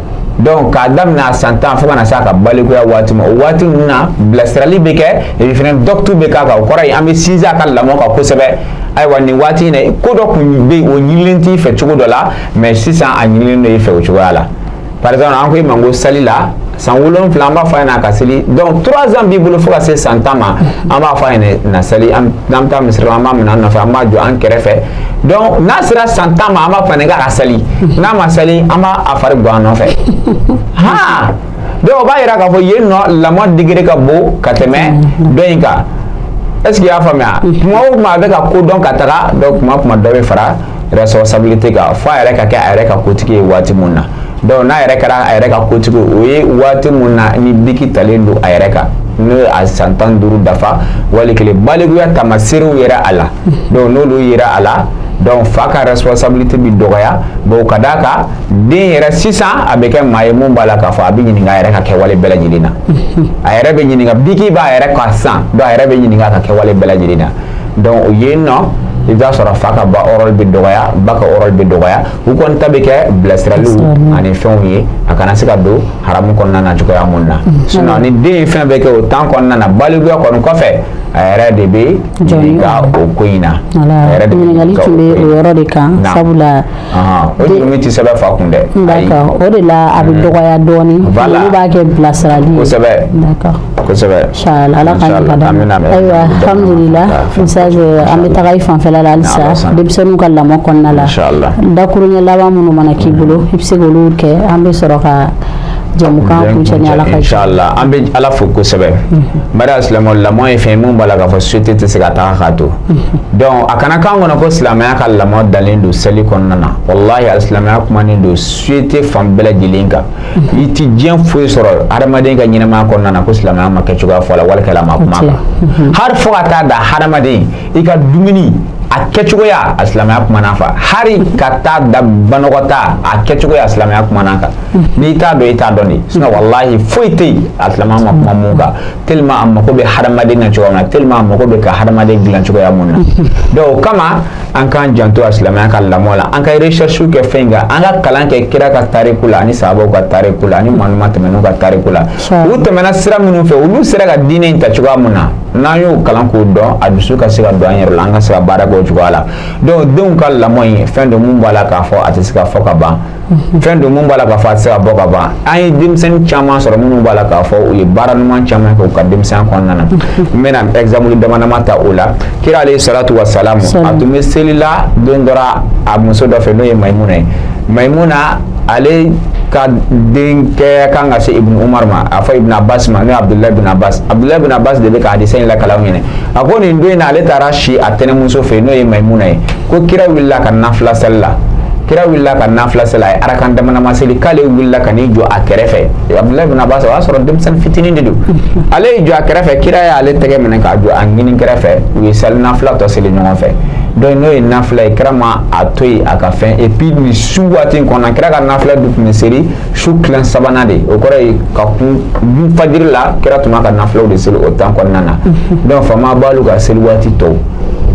Donc k'a daminɛ a san 10 fo ka na se a ka balikuya waati ma, o waati ninnu na bilasirali bɛ kɛ, et puis fɛnɛ dɔktu bɛ k'a kan. O kɔrɔ ye an bɛ sinsin a ka lamɔ kan kosɛbɛ. Ayiwa, nin waati in na, ko dɔ kun bɛ yen, o ɲinilen t'i fɛ cogo dɔ la, mais sisan a ɲinilen don i fɛ o cogoya la. Par exemple, an ko i ma ko sali la san 7, an b'a fɔ a ɲɛna a ka seli. Donc 3 ans b'i bolo fo ka se san 10 ma, an b'a fɔ a ɲɛna na sali. N'an bɛ taa misiri la, an b'a minɛ an nɔfɛ, an b'a jɔ an kɛrɛfɛ. Donc n'a sera san 10 ma, an b'a fɔ a ɲɛna k'a ka sali. N'a ma sali, an b'a a fari bɔ a nɔfɛ. Han, donc o b'a yira k'a fɔ yen nɔ lamɔ degré ka bon ka tɛmɛ dɔ in kan. Est ce que i y'a faamuya? Tuma o tuma a bɛ ka ko dɔn ka taga, donc tuma o tuma dɔ bɛ fara responsabilité kan, fo a yɛrɛ ka kɛ a yɛrɛ ka kotigi ye waati mun na. Donc n'a yɛrɛ kɛra a yɛrɛ ka kotigi, o ye waati mun na ni biki talen don a yɛrɛ kan, n'o ye a san 15 dafa, wali kelen balikuya taamaseerew yɛrɛ a la. Donc n'olu yera a la, donc fa ka responsabilité bi dɔgɔya. Bon, ka d'a kan den yɛrɛ sisan a bɛ kɛ maa ye mun b'a la k'a fɔ a bɛ ɲininka a yɛrɛ ka kɛwale bɛɛ lajɛlen na. A yɛrɛ bɛ ɲininka, biki b'a yɛrɛ kan sisan, donc a yɛrɛ bɛ ɲininka a ka kɛwale bɛɛ lajɛlen na. Donc o yen nɔ, i bɛ taa sɔrɔ fa ka ba rôle bɛ dɔgɔya, ba ka rôle bɛ dɔgɔya. U kɔni ta bɛ kɛ bilasiraliw ani fɛnw ye, a kana se ka don haramu kɔnɔna na cogoya mun na. Sinon ni den ye fɛn bɛɛ kɛ o temps kɔnɔna na, balikuya kɔni kɔfɛ, a yɛrɛ de bɛ ɲininka o ko in na. A yɛrɛ de bɛ ɲininkali tun bɛ o yɔrɔ de kan, sabula o jurumu tɛ sɛbɛn fa kun dɛ. D'accord, o de la a bɛ dɔgɔya dɔɔni. Olu b'a kɛ bilasirali ye. Kosɛbɛ. D'accord. Kosɛbɛ. Inshallah, Ala k'an ka d'a ma. Ayiwa, alhamdulillah, Ustaz, an bɛ taga i fanfɛla la halisa denmisɛnninw ka lamɔ kɔnɔna la. Dakuruɲɛ laban minnu mana k'i bolo, i bɛ se k'olu kɛ, an bɛ sɔrɔ ka jɛmukan kuncɛ ni Ala ka. Inshallah, an bɛ Ala fo kosɛbɛ. Bari silamɛw, lamɔ ye fɛn ye mun b'a la k'a fɔ société tɛ se ka taga k'a to. Donc a kana k'an kɔnɔ ko silamɛya ka lamɔ dalen don seli kɔnɔna na. Walahi, silamɛya kumanen don société fan bɛɛ lajɛlen kan. I ti diɲɛ foyi sɔrɔ hadamaden ka ɲɛnamaya kɔnɔna na ko silamɛya ma kɛ cogoya fɔ la, wali a ma kuma kan. Hali fo ka taa da hadamaden i ka dumuni a kɛcogoya, a silamɛya kumana fa. Hali ka taa da banɔgɔta a kɛcogoya, a silamɛya kumana kan. N'i t'a dɔn, i t'a dɔn de. Sinon wallahi, foyi tɛ yen a silamɛya ma kuma mun kan, tellement a mako bɛ hadamaden na cogoya min na, tellement a mako bɛ ka hadamaden dilan cogoya mun na. Donc o kama an k'an janto a silamɛya ka lamɔ la, an ka recherche kɛ fɛn in kan, an ka kalan kɛ kira ka tariku la ani sahabaw ka tariku la ani maa ɲuman tɛmɛn'u ka tariku la. U tɛmɛna sira minnu fɛ, olu sera ka diinɛ in ta cogoya mun na, n'an y'o kalan k'o dɔn, a dusu ka se ka don an yɛrɛ la, an ka se ka baara kɛ o cogoya la. Donc denw ka lamɔ in, fɛn don mun b'a la k'a fɔ a tɛ se ka fɔ ka ban, fɛn don mun b'a la k'a fɔ a tɛ se ka bɔ ka ban. An ye denmisɛnnin caman sɔrɔ minnu b'a la k'a fɔ u ye baara ɲuman caman kɛ u ka denmisɛnya kɔnɔna na. N bɛna exemple dama dama ta o la. Kira alayhi salatu wa salam, a tun bɛ seli la don dɔ la a muso dɔ fɛ, n'o ye Mayimuna ye. Mayimuna, ale ka denkɛ kan ka se Ibn Umar ma, a fɔ Ibn Abbas ma, n'o ye Abdulayi ibn Abbas. Abdulayi ibn Abbas de bɛ ka hadisa in lakala anw ɲɛna. A ko nin don in na, ale taara si a tɛnɛmuso fɛ yen, n'o ye Mayimuna ye. Ko kira wulila ka nafila sali la. Kira wulila ka nafila seli, a ye arakan dama dama seli, k'ale wulila ka n'i jɔ a kɛrɛfɛ. Abdulayi ibn Abbas, o y'a sɔrɔ denmisɛnnin fitinin de don. Ale y'i jɔ a kɛrɛfɛ, kira y'ale tɛgɛ minɛ k'a jɔ a ɲini kɛrɛfɛ, u ye sali nafila tɔ seli ɲɔgɔn fɛ. Donc n'o ye nafila ye, kira ma a to yen a ka fɛn. Et puis nin su waati in kɔnɔ, kira ka nafila dun tun bɛ seli su tilan sabanan de. O kɔrɔ ye ka kun fajiri la, kira tun b'a ka nafilaw de seli o temps kɔnɔna na. Donc faama b'alu ka seli waati tɔw.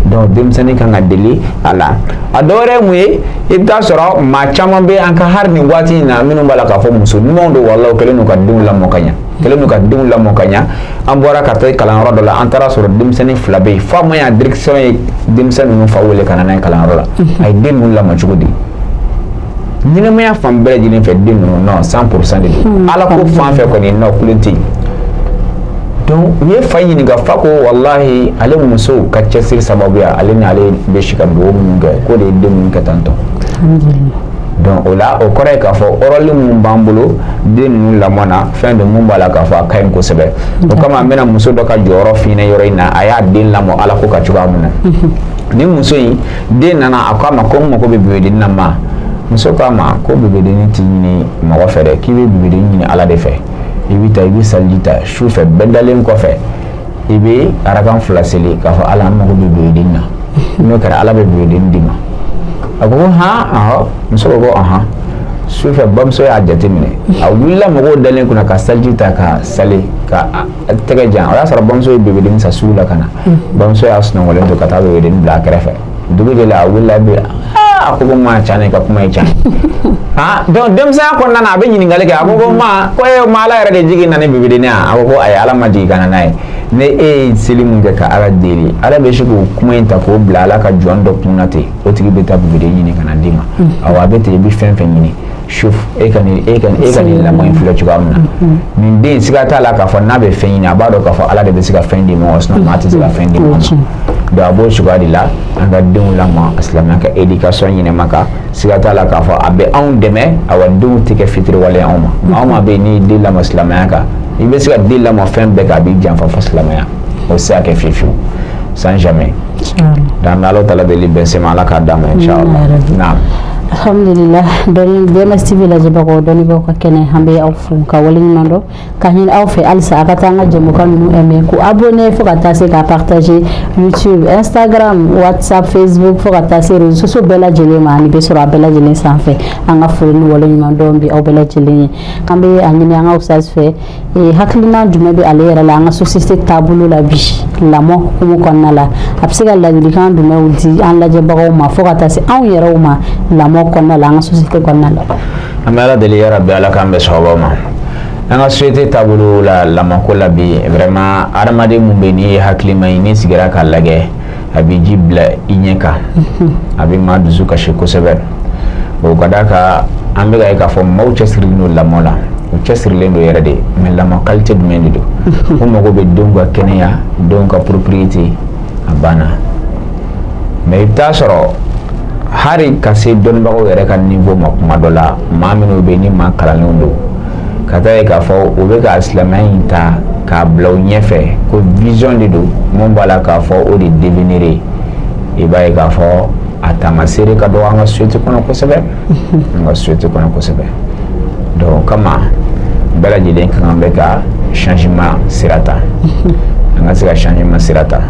Donc denmisɛnnin kan ka deli a la. A dɔ wɛrɛ ye mun ye? I bɛ taa sɔrɔ maa caman bɛ an ka hali nin waati in na minnu b'a la k'a fɔ muso ɲumanw don, walahi, u kɛlen don ka denw lamɔ ka ɲɛ, kɛlen don ka denw lamɔ ka ɲɛ. An bɔra ka taa kalanyɔrɔ dɔ la, an taara sɔrɔ denmisɛnnin fila bɛ yen. F'a ma ɲa, direction ye denmisɛnnin ninnu fa wele ka na n'a ye kalanyɔrɔ la. A ye den ninnu lamɔ cogo di? Ɲɛnamaya fan bɛɛ lajɛlen fɛ, den ninnu non, 100% de don. Ala ko fan fɛ kɔni, non, kulen tɛ yen. Donc u ye fa ɲininka, fa ko walahi, ale muso ka cɛsiri sababuya, ale ni ale bɛ si ka dugawu minnu kɛ, k'o de ye den ninnu kɛ tan tɔ. Donc o la, o kɔrɔ ye k'a fɔ rôle mun b'an bolo den ninnu lamɔ na, fɛn don mun b'a la k'a fɔ a ka ɲi kosɛbɛ. O kama an bɛna muso dɔ ka jɔyɔrɔ f'i ɲɛna yɔrɔ in na, a y'a den lamɔ Ala ko ka cogoya mun na. Ni muso in den nana, a ko a ma ko n mako bɛ bébédennin na. Ma muso ko a ma ko bébédennin ti ɲini mɔgɔ fɛ dɛ, k'i bɛ bébédennin ɲini Ala de fɛ. I bɛ taa, i bɛ saliji ta su fɛ, bɛɛ dalen kɔfɛ, i bɛ arakan fila seli k'a fɔ Ala, n mako bɛ bébédennin na. N'o kɛra, Ala bɛ bébédennin d'i ma. A ko ko han, ahɔ. Muso ko ko ɔhɔn. Su fɛ, bamuso y'a jateminɛ, a wulila mɔgɔw dalen kunna ka saliji ta ka sali ka tɛgɛ jan. O y'a sɔrɔ bamuso ye bébédennin san sugu la ka na. Bamuso y'a sunɔgɔlen to ka taa bébédennin bila a kɛrɛfɛ. Dugu jɛlen, a wulila bi, a ko ma ca, ne ka kuma ye ca. Ah, donc denmisɛnya kɔnɔna na, a bɛ ɲininkali kɛ. A ko ma ko e ma, Ala yɛrɛ de jigin na ni bibidenni ya? A ko ayi, Ala ma jigin ka na n'a ye. Ne e ye seli mun kɛ ka Ala deli, Ala bɛ se k'o kuma in ta k'o bila Ala ka jɔn dɔ kun na ten, o tigi bɛ taa bibiden ɲini ka na d'i ma. Awɔ, a bɛ ten, i bɛ fɛn fɛn ɲini. Suf, e ka nin lamɔ in filɛ cogoya min na, nin den, siga t'a la k'a fɔ n'a bɛ fɛn ɲini, a b'a dɔn k'a fɔ Ala de bɛ se ka fɛn di ma, sinon maa tɛ se ka fɛn di ma. Donc a b'o cogoya de la, an ka denw lamɔ silamɛya ka éducation ɲɛnɛma kan. Siga t'a la k'a fɔ a bɛ anw dɛmɛ. Awa, denw tɛ kɛ fitiriwale anw ma. Maa o maa bɛ yen n'i ye den lamɔ silamɛya kan, i bɛ se ka den lamɔ fɛn bɛɛ kan, a b'i janfa fo silamɛya, o tɛ se ka kɛ fiyewu fiyewu, sans jamais. Donc an bɛ Ala taala deli, bɛn sema Ala k'a d'an ma, inchallah. Naam. Alhamdulillah. Dɔnni BMS TV lajɛbagaw, dɔnnibagaw ka kɛnɛ, an bɛ aw fo ka waleɲuman dɔn, ka ɲini aw fɛ halisa a ka taa an ka jɛmukan ninnu aimer, k'u abonné, fo ka taa se ka partager YouTube, Instagram, WhatsApp, Facebook, fo ka taa se réseaux sociaux bɛɛ lajɛlen ma. Ani bɛ sɔrɔ a bɛɛ lajɛlen sanfɛ. An ka foli ni waleɲuman dɔn bi aw bɛɛ lajɛlen ye. An bɛ a ɲini an ka ustaz fɛ, hakilina jumɛn bɛ ale yɛrɛ la an ka société taabolo la bi, lamɔ hukumu kɔnɔna la? A bɛ se ka ladilikan jumɛnw di an lajɛbagaw ma, fo ka taa se anw yɛrɛw ma, lamɔ kɔnɔna la, an ka société kɔnɔna la? An bɛ Ala deli, yarabi, Ala k'an bɛn sawaba ma. An ka société taabolo la, lamɔko la bi, vraiment, adamaden mun bɛ yen n'i ye hakilima ye, n'i sigira k'a lajɛ, a bɛ ji bila i ɲɛ kan, a bɛ maa dusu kasi kosɛbɛ. O ka d'a kan, an bɛ ka ye k'a fɔ maaw cɛsirilen don lamɔ la, u cɛsirilen don yɛrɛ de, mais lamɔ qualité jumɛn de don? U mago bɛ denw ka kɛnɛya, denw ka propriété, a banna. Mais i bɛ taa sɔrɔ hali ka se dɔnnibagaw yɛrɛ ka niveau ma, kuma dɔ la, maa minnu bɛ yen ni maa kalanlenw don, ka taa ye k'a fɔ u bɛ ka silamɛya in ta k'a bila u ɲɛfɛ ko vision de don mun b'a la k'a fɔ o de devenir ye. I b'a ye k'a fɔ a taamaseere ka dɔgɔ an ka société kɔnɔ kosɛbɛ, an ka société kɔnɔ kosɛbɛ. Donc o kama, bɛɛ lajɛlen ka kan bɛ ka changement sira ta, an ka se ka changement sira ta.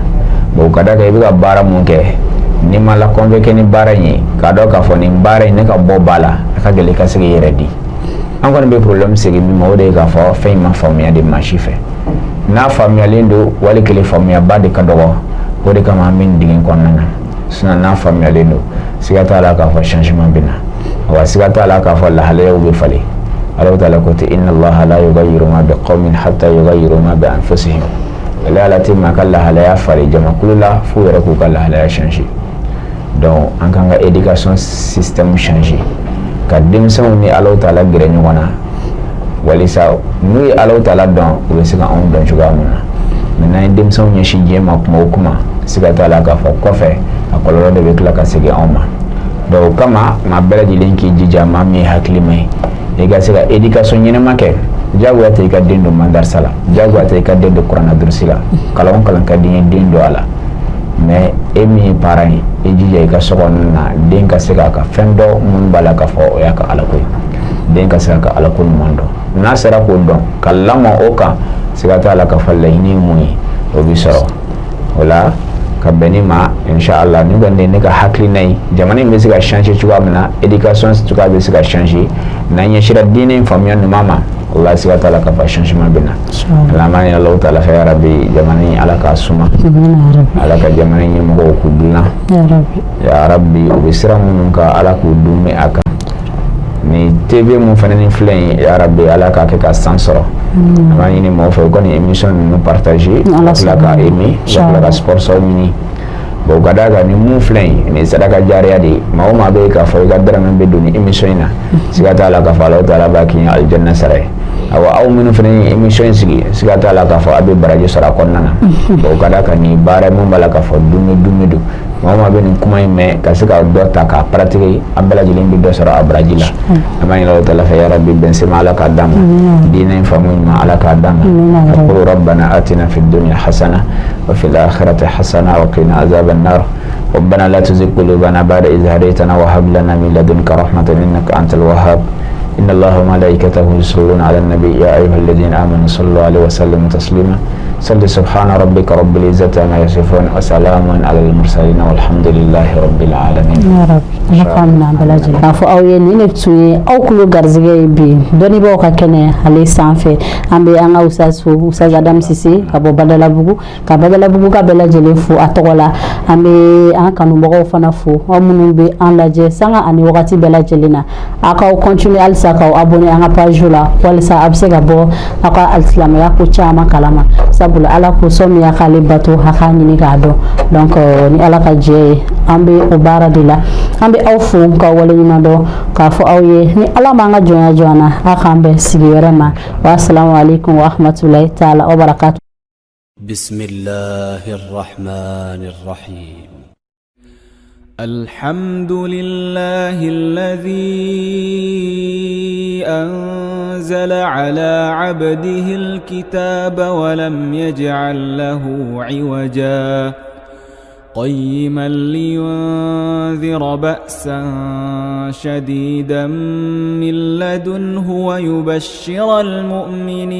Bon, ka d'a kan i bɛ ka baara mun kɛ, n'i ma la convaincre ni baara in ye, k'a dɔn k'a fɔ nin baara in, ne ka bɔ ba la, a ka gɛlɛn i ka se k'i yɛrɛ di. An kɔni bɛ problème segin min ma, o de ye k'a fɔ fɛn in ma faamuya de maa si fɛ. N'a faamuyalen don, wali kelen faamuyaba de ka dɔgɔ, o de kama an bɛ nin dingɛ kɔnɔna na. Sinon n'a faamuyalen don, siga t'a la k'a fɔ changement bɛ na. Wa siga t'a la k'a fɔ lahalayaw bɛ falen. Ala taala ko ten: inna Allaha la yughayyiru ma bi qawmin hatta yughayyiru ma bi anfusihim. Ale Ala tɛ maa ka lahalaya falen jamakulu la f'u yɛrɛ k'u ka lahalaya changer. Donc an k'an ka éducation système changer, ka denmisɛnw ni Ala taala gɛrɛ ɲɔgɔn na, walisa n'u ye Ala taala dɔn, u bɛ se ka anw dɔn cogoya min na. Mais n'an ye denmisɛnw ɲɛsin diɲɛ ma kuma o kuma, siga t'a la k'a fɔ kɔfɛ a kɔlɔlɔ de bɛ tila ka segin anw ma. Donc o kama, maa bɛɛ lajɛlen k'i jija, maa min ye hakilima ye, i ka se ka éducation ɲɛnama kɛ. Diyagoya tɛ i ka den don madarasa la, diyagoya tɛ i ka den don kuranna durusi la. Kalan o kalan ka di n ye, den don a la. Mais e min ye parent ye, i jija i ka so kɔnɔna na, den ka se k'a ka fɛn dɔn mun b'a la k'a fɔ o y'a ka alako ye, den ka se k'a ka alako ɲuman dɔn. N'a sera k'o dɔn ka lamɔ o kan, siga t'a la k'a fɔ laɲini ye mun ye, o bi sɔrɔ o la ka bɛn ni ma, inshallah. Ni kɔni ye ne ka hakilina ye, jamana in bɛ se ka changer cogoya min na, éducation cogoya bɛ se ka changer n'an ɲɛsira diinɛ in faamuya ɲuman ma, o la siga t'a la k'a fɔ changement bɛ na. Ala m'an ɲini Alahu taala fɛ, yarabi, jamana in, Ala k'a suma, Ala ka jamana in ɲɛmɔgɔw k'u dilan, ya Rabbi. U bɛ sira minnu kan, Ala k'u dunbɛ a kan. Ni TV mun fana ni filɛ in, ya Rabbi, Ala k'a kɛ ka san sɔrɔ. An b'a ɲini mɔgɔw fɛ u ka nin émission ninnu partager, ka tila ka aimer, ka tila ka sponsor ɲini. Bon, ka d'a kan ni mun filɛ in, nin sadaka jariya de ye. Maa o maa bɛ yen k'a fɔ i ka dɔrɔmɛ bɛ don nin émission in na, siga t'a la k'a fɔ Alahu taala b'a k'i ye alijana sara ye. Awa, aw minnu fana ye émission in sigi, siga t'a la k'a fɔ a bɛ baraji sɔrɔ a kɔnɔna na. Bon, ka d'a kan nin baara mun b'a la k'a fɔ dunbe dunbe don, maa o maa bɛ nin kuma in mɛn ka se ka dɔ ta k'a pratiquer, an bɛɛ lajɛlen bɛ dɔ sɔrɔ a baraji la. An b'a ɲini Alahu taala fɛ, yarabi, bɛn sema Ala k'a d'an ma, diinɛ in faamu ɲuman Ala k'a d'an ma. Aqulu rabbana atina fid dunya hasana wa fil akhirati hasana wa qina azaban nar. ربنا لا تزغ قلوبنا بعد إذ هديتنا وهب لنا من لدنك رحمة إنك أنت الوهاب. إن الله وملائكته يصلون على النبي، يا أيها الذين آمنوا صلوا عليه وسلموا تسليما. Salli subhana rabbika rabbil izzati amma yasifun wa salamun alal mursalin walhamdulillahi rabbil alamin. Ya rabbi, Ala k'a minɛ an bɛɛ lajɛlen. K'a fɔ aw ye, nin de tun ye aw kulo garizigɛ ye bi dɔnnibaaw ka kɛnɛ ale sanfɛ. An bɛ an ka Ustaz fo, Ustaz Adam Sise ka bɔ Badalabugu, ka Badalabugu ka bɛɛ lajɛlen fo a tɔgɔ la. An bɛ an kanubagaw fana fo, aw minnu bɛ an lajɛ sanga ani wagati bɛɛ lajɛlen na. A k'aw continuer halisa k'aw abonner an ka page la, walisa a bɛ se ka bɔ aw ka alisilamɛya ko caman kalama, sabula Ala ko sɔn min y'a k'ale bato, a k'a ɲini k'a dɔn. Donc ni Ala ka jɛ ye, an bɛ o baara de la. An bɛ aw fo k'aw waleɲuman dɔn, k'a fɔ aw ye ni Ala m'an ka jɔnya jɔ an na, aw k'an bɛn sigi wɛrɛ ma. Wa salamu aleykum wa rahmatulahi taala wa barakatu. بسم الله الرحمن الرحيم. الحمد لله الذي أنزل على عبده الكتاب ولم يجعل له عوجا، قيما لينذر بأسا شديدا من لدنه ويبشر المؤمنين.